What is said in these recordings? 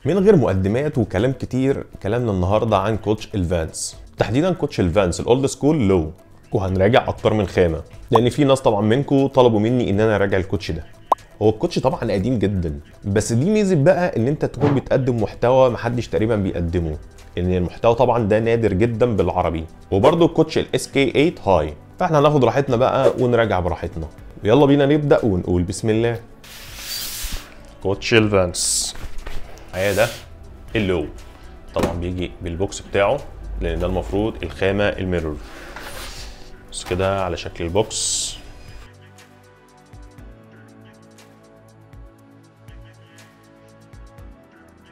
من غير مقدمات وكلام كتير، كلامنا النهارده عن كوتش الفانس، تحديدا كوتش الفانس ال old school low، وهنراجع اكتر من خامة لان في ناس طبعا منكم طلبوا مني ان انا اراجع الكوتش ده. هو الكوتش طبعا قديم جدا، بس دي ميزة بقى ان انت تكون بتقدم محتوى محدش تقريبا بيقدمه، ان المحتوى طبعا ده نادر جدا بالعربي. وبرده الكوتش ال SK 8 high، فاحنا هناخد راحتنا بقى ونراجع براحتنا. ويلا بينا نبدا ونقول بسم الله. كوتش الفانس اهي، ده ال low طبعا بيجي بال box بتاعه لان ده المفروض الخامة ال mirror، بس كده على شكل ال box.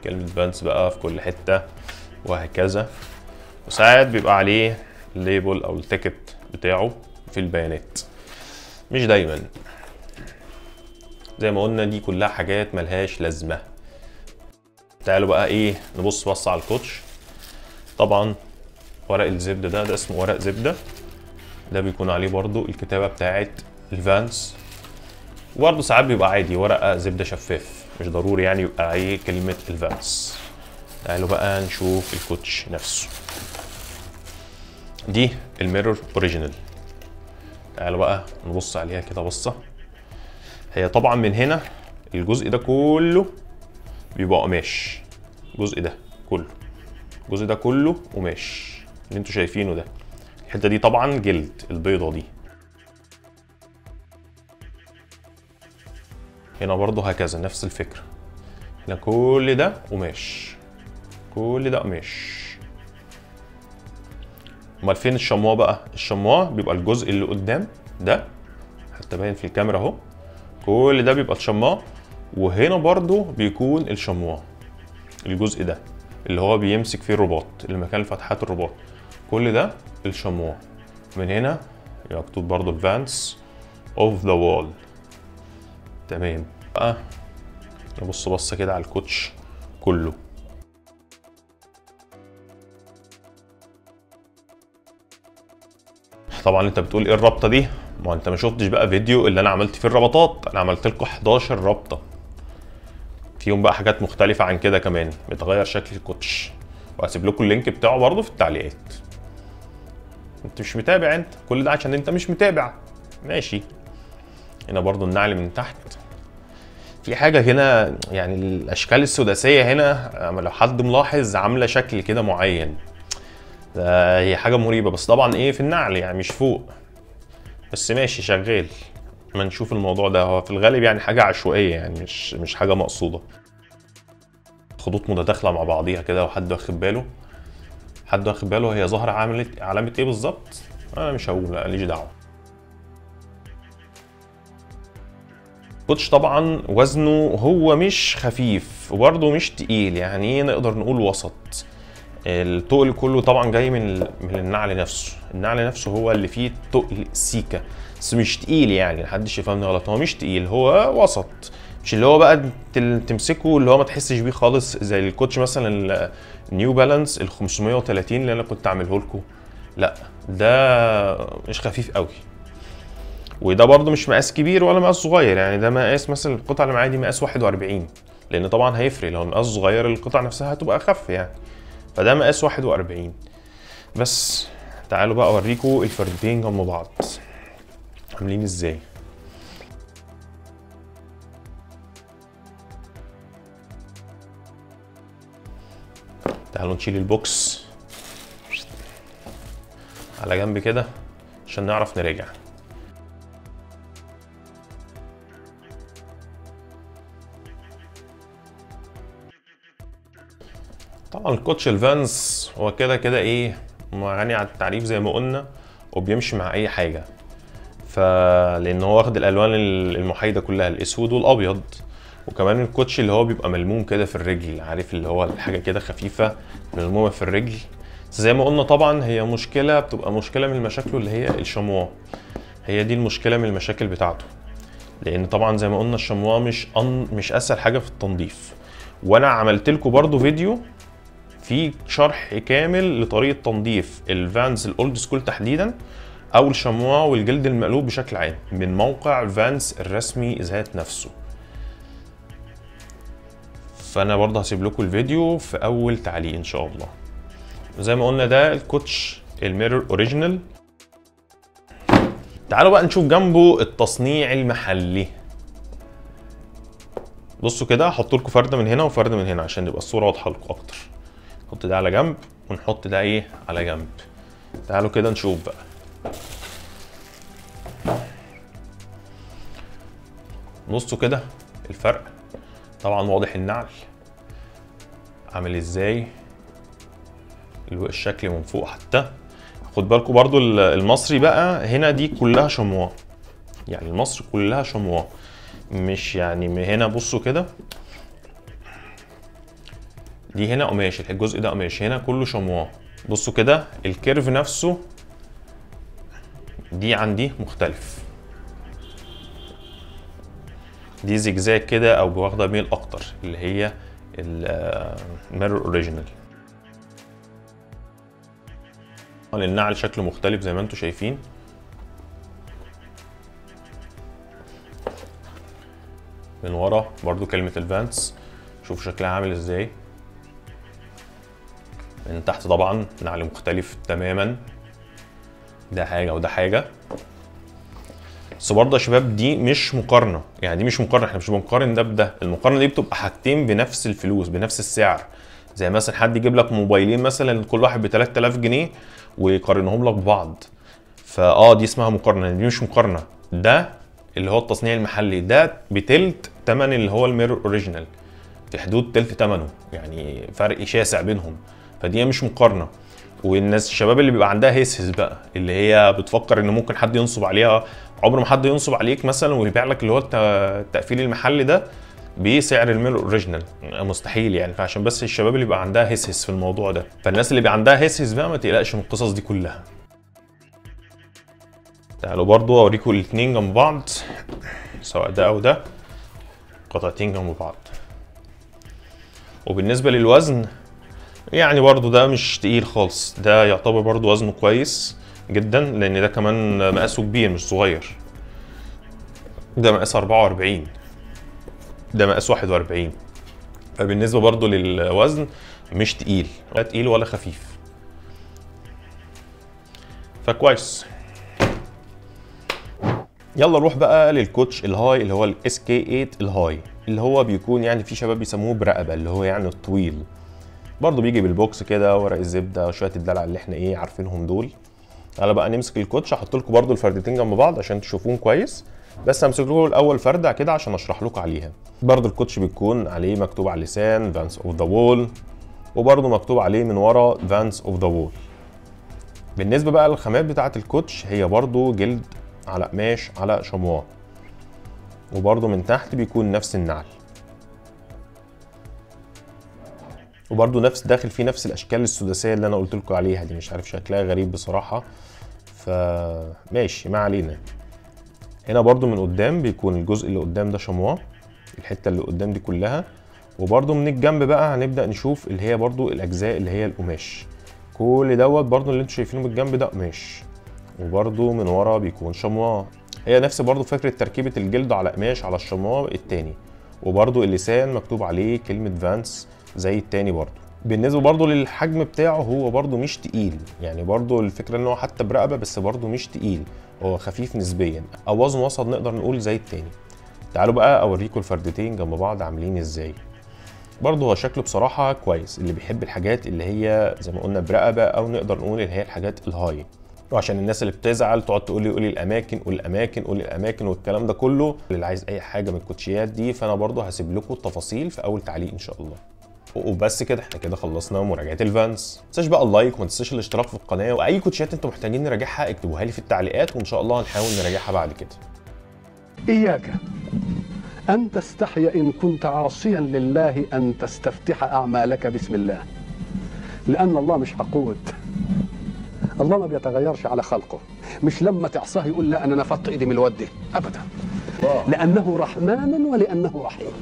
كلمة فانس بقى في كل حتة وهكذا، وساعات بيبقى عليه ال label او ال ticket بتاعه في البيانات، مش دايما. زي ما قلنا دي كلها حاجات ملهاش لازمة. تعالوا بقى ايه نبص بص على الكوتش. طبعا ورق الزبدة ده اسمه ورق زبدة، ده بيكون عليه برضو الكتابة بتاعت الفانس، وبرضو ساعات بيبقى عادي ورقة زبدة شفاف، مش ضروري يعني يبقى عليه كلمة الفانس. تعالوا بقى نشوف الكوتش نفسه. دي ال mirror original، تعالوا بقى نبص عليها كده بصة. هي طبعا من هنا الجزء ده كله بيبقى قماش، الجزء ده كله، الجزء ده كله قماش اللي انتوا شايفينه ده. الحتة دي طبعا جلد، البيضة دي هنا برضو هكذا نفس الفكرة. هنا كل ده قماش، كل ده قماش. امال فين الشمواه بقى؟ الشمواه بيبقى الجزء اللي قدام ده، حتى باين في الكاميرا اهو، كل ده بيبقى الشمواه. وهنا برضو بيكون الشمواه، الجزء ده اللي هو بيمسك فيه الرباط، اللي مكان فتحات الرباط، كل ده الشمواه. من هنا مكتوب برضو الفانس off the wall. تمام بقى نبص بصة كده على الكوتش كله. طبعا انت بتقول ايه الرابطة دي؟ ما انت ما شفتش بقى فيديو اللي انا عملت فيه الربطات، انا عملت لكم 11 رابطه فيهم بقى حاجات مختلفة عن كده كمان، بتغير شكل الكوتش، وهسيب لكم ال link بتاعه برضه في التعليقات. انت مش متابع، انت كل ده عشان انت مش متابع. ماشي. هنا برضه النعل من تحت في حاجة هنا، يعني الاشكال السداسيه هنا لو حد ملاحظ عامله شكل كده معين، ده هي حاجة مريبه، بس طبعا ايه في النعل يعني مش فوق، بس ماشي شغال. ما نشوف الموضوع ده، هو في الغالب يعني حاجة عشوائية، يعني مش حاجة مقصوده. خطوط متداخلة مع بعضيها كده، وحد واخد باله، حد واخد باله هي ظاهره عملت علامة ايه بالظبط؟ انا مش هقول، ماليش دعوه. كوتش طبعا وزنه هو مش خفيف وبرده مش تقيل، يعني ايه نقدر نقول وسط. التقل كله طبعا جاي من النعل نفسه، النعل نفسه هو اللي فيه تقل سيكه، بس مش تقيل يعني، محدش يفهمني غلط، هو مش تقيل، هو وسط، مش اللي هو بقى تمسكه اللي هو ما تحسش بيه خالص زي الكوتش مثلا النيو بالانس ال 530 اللي انا كنت عامله لكم، لا ده مش خفيف قوي، وده برده مش مقاس كبير ولا مقاس صغير، يعني ده مقاس مثلا القطعة اللي معايا دي مقاس 41، لان طبعا هيفرق لو مقاس صغير القطعة نفسها هتبقى اخف يعني، فده مقاس 41. بس تعالوا بقى اوريكم الفردتين جنب بعض عاملين ازاي. تعالوا نشيل ال box على جنب كده عشان نعرف نراجع. طبعا الكوتش الفانس هو كده كده ايه غني عن التعريف زي ما قلنا، وبيمشي مع اي حاجة، فلان هو واخد الالوان المحايده كلها، الاسود والابيض، وكمان الكوتش اللي هو بيبقى ملموم كده في الرجل، عارف اللي هو الحاجة كده خفيفة ملمومه في الرجل. زي ما قلنا طبعا هي مشكلة، بتبقى مشكلة من مشاكله اللي هي الشمواه، هي دي المشكلة من المشاكل بتاعته، لان طبعا زي ما قلنا الشمواه مش اسهل حاجة في التنظيف. وانا عملت لكم برضو فيديو في شرح كامل لطريقه تنظيف الفانز ال old school تحديدا، او الشمواه والجلد المقلوب بشكل عام، من موقع فانس الرسمي ذات نفسه. فانا برضه هسيب لكم الفيديو في اول تعليق ان شاء الله. زي ما قلنا ده الكوتش ال Mirror original. تعالوا بقى نشوف جنبه التصنيع المحلي. بصوا كده، هحط لكم فرده من هنا وفرده من هنا عشان تبقى الصورة واضحة لكم اكتر. نحط ده على جنب ونحط ده ايه على جنب. تعالوا كده نشوف بقى. بصوا كده الفرق، طبعا واضح النعل عامل ازاي، الشكل من فوق حتى. خد بالكم برضو المصري بقى هنا دي كلها شمواه، يعني المصري كلها شمواه، مش يعني من هنا. بصوا كده دي هنا قماش، الجزء ده قماش، هنا كله شمواه. بصوا كده ال curve نفسه دي عندي مختلف، دي زجزاج كده او واخده ميل اكتر اللي هي ال Mirror original. النعل شكله مختلف زي ما انتم شايفين. من ورا برضو كلمة الفانس، شوفوا شكلها عامل ازاي. من تحت طبعا نعل مختلف تماما، ده حاجة وده حاجة. بس برضه يا شباب دي مش مقارنة، يعني دي مش مقارنة، احنا مش بنقارن ده بده. المقارنة دي بتبقى حاجتين بنفس الفلوس بنفس السعر، زي مثلا حد يجيب لك موبايلين مثلا كل واحد ب 3000 جنيه ويقارنهم لك ببعض، فاه دي اسمها مقارنة. دي مش مقارنة، ده اللي هو التصنيع المحلي ده بتلت تمن اللي هو ال Mirror original، في حدود تلت تمنه، يعني فرق شاسع بينهم، فدي مش مقارنة. والناس الشباب اللي بيبقى عندها هسهس بقى، اللي هي بتفكر ان ممكن حد ينصب عليها، عمر ما حد ينصب عليك مثلا ويبيع لك اللي هو التقفيل المحلي ده بسعر ال Mirror original، مستحيل يعني. فعشان بس الشباب اللي بيبقى عندها هسهس في الموضوع ده، فالناس اللي بيبقى عندها هسهس بقى ما تقلقش من القصص دي كلها. تعالوا برضو اوريكم الاثنين جنب بعض، سواء ده او ده، قطعتين جنب بعض. وبالنسبة للوزن يعني برضو ده مش تقيل خالص، ده يعتبر برضو وزنه كويس جدا، لان ده كمان مقاسه كبير مش صغير. ده مقاس 44، ده مقاس 41، فبالنسبه برضو للوزن مش تقيل، لا تقيل ولا خفيف، فكويس. يلا نروح بقى للكوتش ال high اللي هو ال SK 8 ال high، اللي هو بيكون يعني في شباب بيسموه برقبه، اللي هو يعني الطويل. برضو بيجي بال box كده، ورق الزبدة وشوية الدلع اللي احنا ايه عارفينهم دول. تعالى بقى نمسك الكوتش، احط لكم برضو الفردتين جنب بعض عشان تشوفوهم كويس، بس همسك لكم الاول فرده كده عشان اشرح لكم عليها. برضو الكوتش بيكون عليه مكتوب على اللسان Vans off the wall، وبرضو مكتوب عليه من ورا Vans off the wall. بالنسبة بقى للخامات بتاعه الكوتش، هي برضو جلد على قماش على شمواه، وبرضو من تحت بيكون نفس النعل، وبرضو نفس داخل فيه نفس الاشكال السداسيه اللي انا قلت لكم عليها دي، مش عارف شكلها غريب بصراحة، فماشي ما علينا. هنا برضو من قدام بيكون الجزء اللي قدام ده شمواه، الحتة اللي قدام دي كلها، وبرضو من الجنب بقى هنبدا نشوف اللي هي برضو الاجزاء اللي هي القماش، كل دوت برضو اللي انتوا شايفينه من الجنب ده قماش، وبرضو من ورا بيكون شمواه. هي نفس برضو فكرة تركيبه الجلد على قماش على الشمواه التاني، وبرضو اللسان مكتوب عليه كلمة فانس زي التاني برضو. بالنسبة برضو للحجم بتاعه، هو برضو مش تقيل، يعني برضو الفكرة ان هو حتى برقبه بس برضو مش تقيل، هو خفيف نسبيا او وزن وسط نقدر نقول زي التاني. تعالوا بقى اوريكم الفردتين جنب بعض عاملين ازاي. برضو هو شكله بصراحة كويس، اللي بيحب الحاجات اللي هي زي ما قلنا برقبه، او نقدر نقول اللي هي الحاجات ال high. وعشان الناس اللي بتزعل تقعد تقول لي قولي الاماكن قولي الاماكن قولي الاماكن والكلام ده كله، اللي عايز اي حاجة من الكوتشيات دي فانا برضو هسيب لكم التفاصيل في اول تعليق ان شاء الله. وبس كده احنا كده خلصنا مراجعه الفانس. ما تنساش بقى ال like وما تنساش الاشتراك في القناة، واي كوتشيات انتم محتاجين نراجعها اكتبوها لي في التعليقات، وان شاء الله هنحاول نراجعها بعد كده. اياك ان تستحي ان كنت عاصيا لله ان تستفتح اعمالك بسم الله، لان الله مش حقود، الله ما بيتغيرش على خلقه، مش لما تعصاه يقول لا انا نفضت ايدي من الود ابدا، لانه رحمن ولانه رحيم.